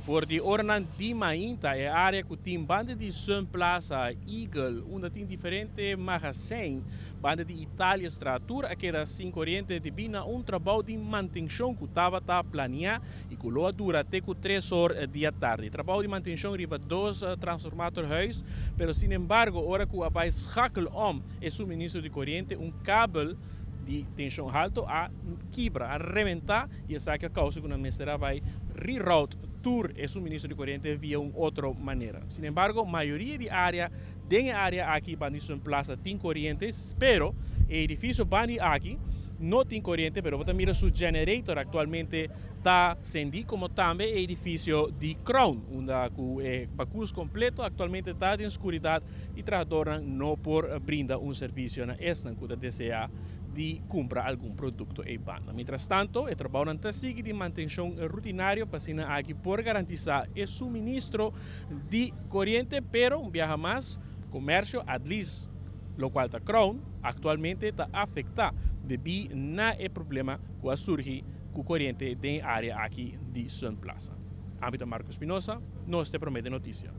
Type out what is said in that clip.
For di oranan di mainta e area cu tin banda di Sun Plaza, Eagle, unda tin diferente magazijn, banda di Italiastraat, tur a keda sin coriente debi na un trabou di mantencion cu tabata planea y cu lo a dura te cu tres or di atardi. Trabou di mantencion riba dos transformatorhuis, pero sinembargo ora cu a bay schakel om e suministro di coriente un kabel di tension halto a kibra, a reventa y esaki a causa cu nan mester a bay reroute tur e suministro di coriente via un otro manera. Sinembargo, mayoria di area den e area aki bandi Sun Plaza tin coriente, pero e edificio bandi aki no tin coriente, pero bo ta mira su generator actualmente ta cendi, como tambe e edificio di Crown, unda cu e pacus completo actualmente ta den scuridad y trahadornan no por brinda un servicio na esnan cu ta desea di cumpra algun producto ey banda. Mientras tanto, e trabounan ta sigui di mantencion rutinario pa asina aki por garantisa e suministro di coriente, pero un biaha mas, comercio, at least locual ta Crown, actualmente ta afecta debi na e problema cu a surgi cu coriente den e area aki di Sun Plaza. Ami ta Marco Espinosa, nos te prome den noticia.